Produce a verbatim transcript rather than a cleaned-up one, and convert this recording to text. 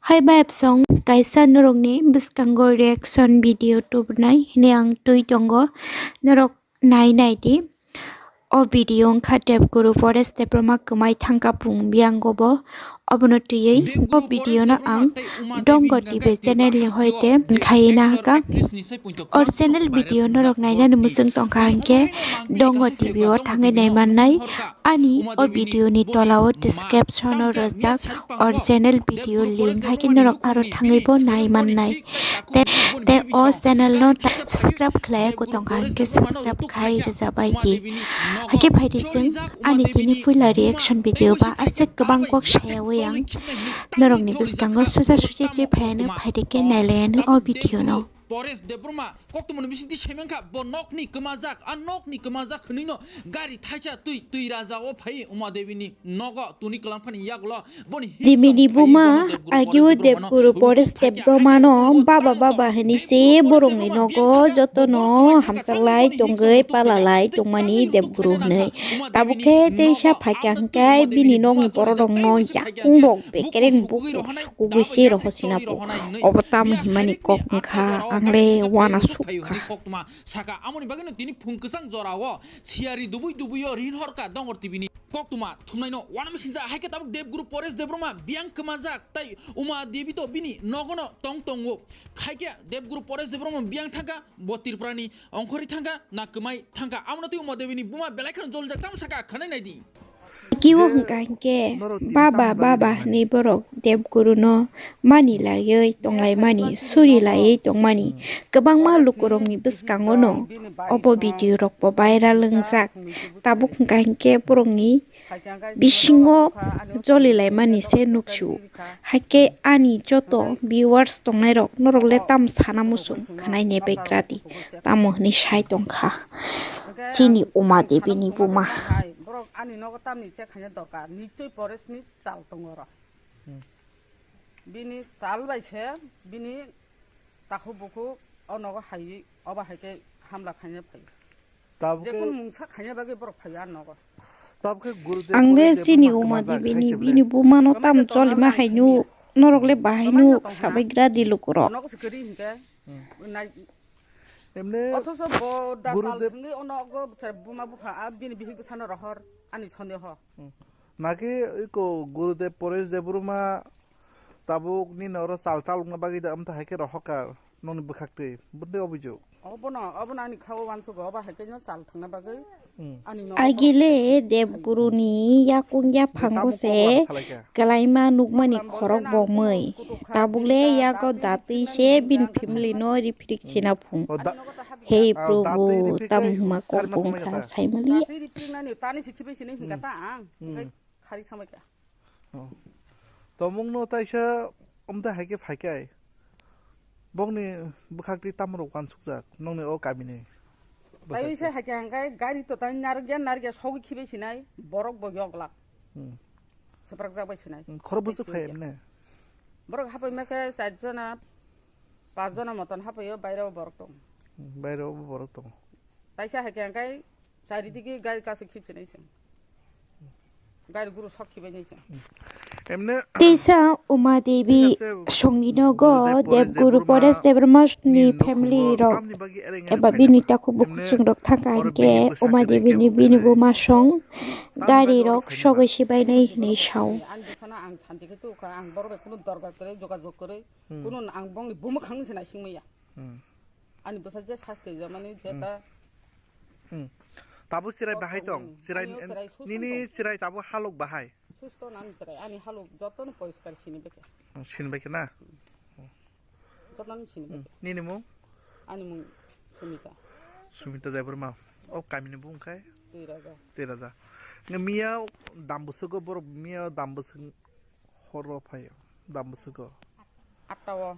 Hai bai absong kaisa norokni bwskango reaction video tubunai hwnwi ang twi tongo, norok nai nai di. O video wngkha Debguru Paresh Debbarma kwmai thangkha pung biyango bo, obono twiwi o video no ang Dongo T V channel ni hoite khaiwi nahakha. Original video norok nainani muchung tongkha hinkhe Dongo T V o thangwi naimannai. Ani o video ni tola o description o rwjak original video link, haikhe norok aro thangwi bo naimannai. Te, te o channel no subscribe khlai ko tongkha hinkhe subscribe khai rwjabai di. Haikhe phaidi chwng ani tini puila reaction video ba aswk kwbang kok sayawi ang norokni bwskango suja suji twi phaiano phaidi khe nailayano o video no. Paresh Debbarma, koktwmani bisingtwi saimankha, bo nokni kwmajak, a nokni kwmajak hwnwino gari thaisa twi, twi raja o phai Uma Devi ni nogo tuni kwlangphani yagulo, boni himsong Debini phai buma Debguru agio Paresh Debbarma no Debguru Paresh Debbarma no baba baba hwnwi se borokni nogo jotono hamchaklai tongwi palalai tongmani Debguru hwnwi. Tabuk khe teisa phaikha hwnkhe bini nokni borok rokno yakung rok bekereng bukur sukugwi se rohor sina po. Obo tamo himani kok wngkha, ang le wana sukha. Koktwma saka, amoni bagwino tini phung kwchang jorao siyari dubui dubui o rin horka Dongor T V ni koktwma thumnaino wana misinja, haikhe tabuk Debguru Paresh Debbarma biyang kwmajak tai Uma Devi to bini nogono tong tongo, haikhe Debguru Paresh Debbarma biyang thangkha bo Tripura ni ongkhorwi thangkha na kwmai thangkha, amoni twi Uma Devi ni buma belai kheno jolijak tamo saka khwnai naidi. Kiwo hwnkha hinkhe baba baba hwnwi borok Debguru no mani laiwi tonglaimani, suri laiwi tongmani kwbangma lukurokni bwskango no obo video rok bo viral wngjak. Tabuk hwnkha hinkhe borokni bisingo jolilaimani se nuksu. Haikhe ani joto viewers tongnairok norok le tamo sana muchung khwnai nebekradi, tamo hwnwi sai tongkha chini Uma Devi ni buma. Borok ani nogo tamni check khaina dorkar, nichoi Paresh ni chal tongo oro. Hmm. Bini chal bai se bini takhuk bukhuk o nogo hai, obo hai khe hamla khaina phai. Tabuk khe jekunu mungsa khaina bagwi borok phai a nogo. Tabuk khe Gurudev Ang le Paresh chini Debbarma Uma kwmajak Devi ni, hai se bini buma no tam cholima hai nuk, norok le bahai nuk, sabai gra di lukurok. Nogo se kwrwi hinkhe, hmm, nai-, emne othoso bo da chal Gurudev thwngwi o nogo buma bupha a bini bihik bwsano rohor ani sondeho. Hmm. Naki iko Gurudev Paresh Debbarma tabuk nini oro chal chalokna bagwi da amtha hai khe rohorkha nokni bwkhaktwi, bwtwi obijok. Obono, obono ani kha-o uansugo, obo hai khe no chal thangna bagwi. Hmm. Ani no Agile Debguru ni yakung yaphango se kwlaima nukmani khorok bo mwi. Tabuk le yago datwi se bini family no riphirik china phung. O da-, Hei ah, Prabhu, datwi riphirik tam hwma kok bung kha saimali. Datwi riphirik nani tani sikhi bai sinai hingka ta ang. Hmm. Hingkai khari thangbai kha. Oh. Tomungno taisa omte haike phaikai. Bokni bwkhak twi tamrok uansukjak, nokni o kamini. Tai se haike hingkai gari to tai narwkya, narwkya sogwi khibai sinai, borok bo yoglak. Hmm. Seprak jak bai sinai. Hmm, khoro bwswk phai emne? Borok hapai ma khe char jona, pas jona moton hapai o, baire o borok tong. Hmm, baire o borok tong. Taisa haike hingkai Charidigi gari kasu khikchinai se. Gari guru sok khibai nai se. Emne Tisa Uma Devi songni nogo Debguru Paresh Debbarma ni family rok eba bini takhuk bukhuk chwng rok thangkha hinkhe Uma Devi ni bini buma song gari rok sogwi sibai nai hinwi sao. Ani bwsano ang santi khe tukha, ang borok bai kunu dorkar kwrwi jogajog kwrwi, kunu ang bongni bumwkhang se naising maya. Ani bwsa je sasti jamani je ta Hmm. Tabuk chirai bahai tong? Chirai, ani o chirai susto nini tong. Chirai tabuk halok bahai? Susto nani chirai, ani halok jotono poriskar sini beke. Hmm, sini beke na? Jotono sini beke. Nini mung? Ani mung Sumita. Sumita Debbarma. O kamini bung khai? Tei raja. Tei raja. Nge miya dam bwswgo borok miya dam bwswk horo phaio. Dam bwswgo. Atta o.